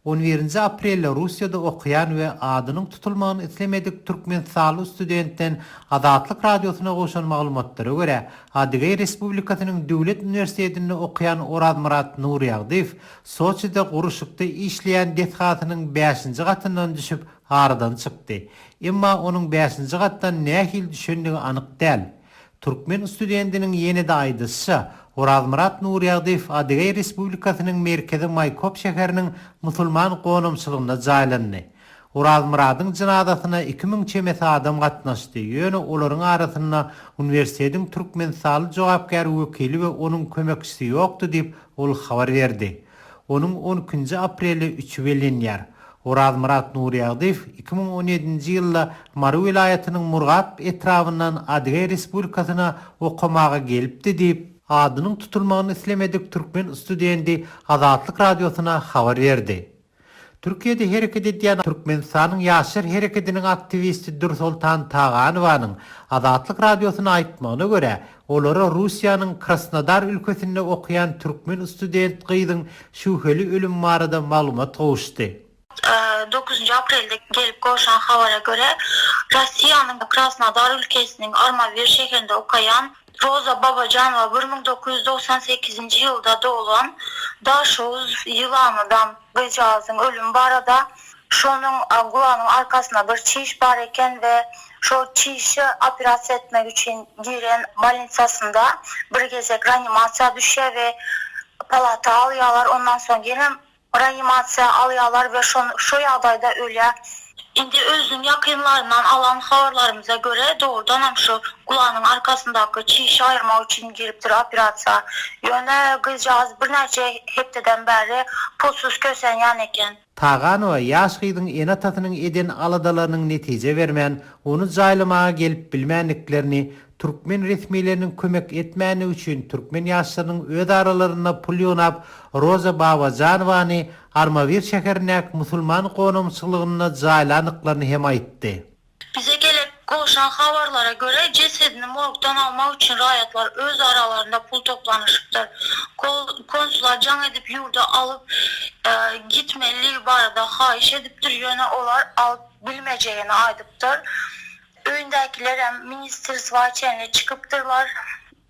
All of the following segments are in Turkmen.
On birinji aprelde Russiýada okaýan we adynyň tutulmagyny islemedik türkmenistanly studentden Azatlyk Radiosyna gowşan maglumatlara görä, Adygeý Respublikasynyň Döwlet uniwersitetinde okaýan Orazmyrat Nurýagdyýew Soçide gurluşykda işleýän desgasynyň bäşinji gatyndan düşüp, aradan çykdy. Emma onuň bäşinji gatdan nähili düşendigi anyk däl. Türkmen studentiniň ýene-de aýdyşyça, Orazmyrat Nurýagdyýew Adygeý Respublikasynyň merkezi Maýkop şäheriniň musulman gonamçylygynda jaýlandy. Orazmyradyň jynazasyna 2000 çemesi adam gatnaşdy, ýöne olaryň arasynda uniwersitetiň türkmenistanly jogapkär wekili we onuň kömekçisi ýokdy diýip, ol habar berdi. Onuň on ikinji apreli üçi bellenýär. Orazmyrat Nurýagdyýew 2017-nji ýylda Mary welaýatynyň Murgap etrabyndan Adygeý Respublikasyna okamaga gelipdi diýip, adynyň tutulmagyny islemedik türkmen studenti Azatlyk Radiosyna habar berdi. Türkiýede hereket edýän Türkmenistanyň Ýaşlar herekediniň aktiwisti Dürsoltan Taganowanyň Azatlyk Radiosyna aýtmagyna görä, olara Russiýanyň Krasnodar ülkesinde okaýan türkmen student gyzyň şübheli ölümi barada maglumat gowuşdy. Dokuzynjy aprelde gelip gowşan habara görä, Russiýanyň Krasnodar ülkesiniň Armawir şäherinde okaýan Roza Babajanowa 1998-nji ýylda doglan Daşoguz ýylanydan gyzjagazyň ölümi barada, şonuň gulagynyň arkasynda bir çiş bar eken we şol çişi operasiýa etmek üçin giren bolnisasynda bir gezek reanimasiýa düşýär we palata alýarlar, ondan soň ýene Reanimasiýa alýarlar we şon şo ýagdaýda ölýär. Indi özüniň ýakynlaryndan alan habarlarymyza görä, dogrudanam şu gulagynyň arkasyndaky çişi aýyrmak üçin giripdir operasiýa. Ýöne gyzjagaz birnäçe hepdeden bäri pulsuz kösenýän eken. Taganowa ýaş gyzyň ene-atasynyň eden aladalarynyň netije bermän, ony jaýlamaga gelip bilmändiklerini, Türkmen resmileriniň kömek etmändigi üçin türkmen ýaşlarynyň öz aralarynda pul ýygnap, Roza Babajanowany Armawir şäherindäki musulman gonamçylygynda jaýlandyklaryny hem aýtdy. Bize gelip gowşan habarlara görä, jesedini morgdan almak üçin raýatlar öz aralarynda pul toplanyşypdyr. Konsula jaň edip ýurda alyp gitmeliligi barada haýyş edipdir, ýöne olar alyp bilmejegini aýdypdyr. Öýündäkilerem ministerstwa çenli çykypdyrlar,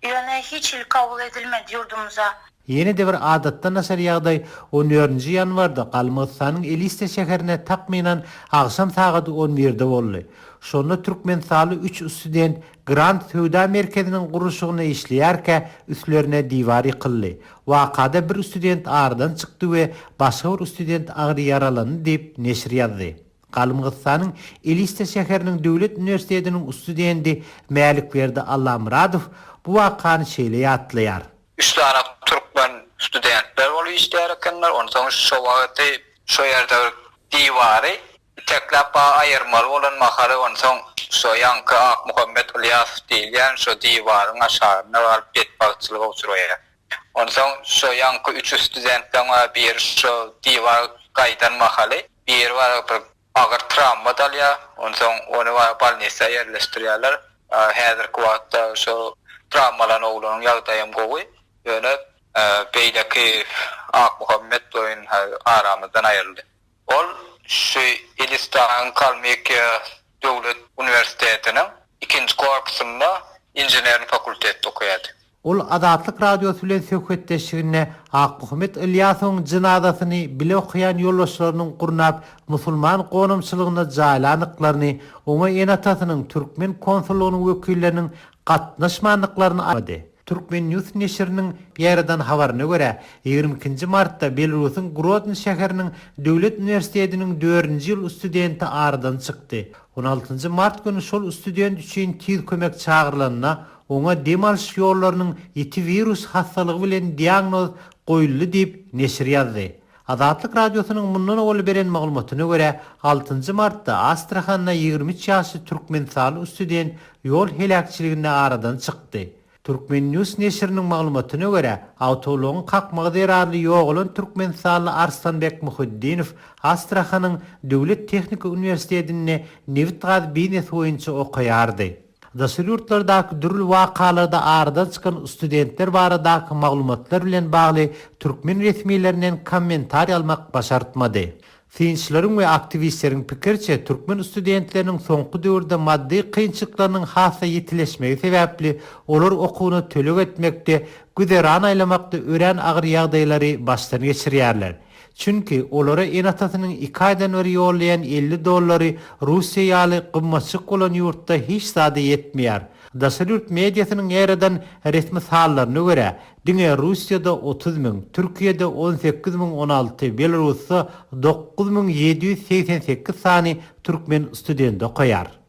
ýöne hiç hili kabul edilmedi ýurdumyza. Ýene-de bir adatdan daşary ýagdaý on dördünji ýanwarda Galmygystanyň Elista şäherinde takmynan agşam sagady on birde boldy. Şonda türkmenistanly üç student Grand söwda merkeziniň gurluşygynda işleýärkä üstlerine diwar ýykyldy. Wakada bir student aradan çykdy we başga bir student agyr ýaralandy diýip, neşir ýazdy. Galmygystanyň Elista şäheriniň döwlet uniwersitetiniň studendi Mälikberdi Allamyradow bu wakany şeýle ýatlaýar. Üç sany türkmen studentler bolup işleýär ekenler. Onsoň şo wagty şo ýerde bir diwary itekläp ba aýyrmaly bolan mahaly onsoň şo ýaňky Akmuhammet Ylýasow diýilýän şo diwaryň aşagynda galyp betbagtçylyga uçraýar. Onsoň şo ýaňky üç studentleň biri şo diwar gaýdan mahaly biri bar bir agyr trawma alýar. Onsoň ony bar bolnisa ýerleşdirýärler. Häzirki wagtda şo trawmalan oglanyň ýagdaýam gowy. Ýöne beýleki Akmuhammet doýun aramyzdan aýryldy. Ol şu Elistanyň Kalmykiýa döwlet uniwersitetiniň ikinji korpusynda inženerniý fakultetde okaýardy. Ol Azatlyk Radiosy bilen söhbetdeşliginde Akmuhammet Ylýasowyň jynazasyny bile okaýan ýoldaşlarynyň gurnap, musulman gonamçylygynda jaýlandyklaryny, oňa ene-atasynyň, türkmen konsullygynyň wekilleriniň gatnaşmandyklaryny aýtdy. Turkmen. News neşiriniň ýaýradan habaryna görä, 22-nji martda Belarusyň Grodno şäheriniň Döwlet uniwersitetiniň dördünji ýyl studenti aradan çykdy. On altynjy mart güni şol student üçin tiz kömek çagyrylanda, oňa dem alyş ýollarynyň ýiti wirus hassalygy bilen diagnoz goýuldy diýip, neşir ýazdy. Azatlyk Radiosynyň mundan owal beren maglumatyna görä, altynjy martda Astrahanda 23 ýaşly türkmenistanly student ýol heläkçiliginde aradan çykdy. Turkmen. News neşiriniň maglumatyna görä, awtoulagyň kakmagy zerarly ýogalan türkmenistanly Arslanbek Muhiddinow Astrahanyň Döwlet tehniki uniwersitetinde nebit-gaz biznesi boýunça okaýardy. Daşary ýurtlardaky dürli wakalarda aradan çykan studentler baradaky maglumatlar bilen bagly türkmen resmilerinden kommentariý almak başartmady. Synçylaryň we aktiwistleriň pikiriçe, türkmen studentleriniň soňky döwürde maddy kynçylyklarynyň has-da ýitileşmegi sebäpli, olar okuwyna töleg etmekde, güzeran aýlamakda örän agyr ýagdaýlary başdan geçirýärler. Çünki, olara ene-atasynyň iki aýdan bir ýollaýan 50 dollary Russiýa ýaly gymmatjyk bolan ýurtda hiç zada ýetmeýär. Daşary ýurt mediasynyň ýaýradan resmi sanlaryna görä, diňe Russiýada 30 müň, Türkiýede 18 016, Belarusda 9788 sany türkmen studenti okaýar.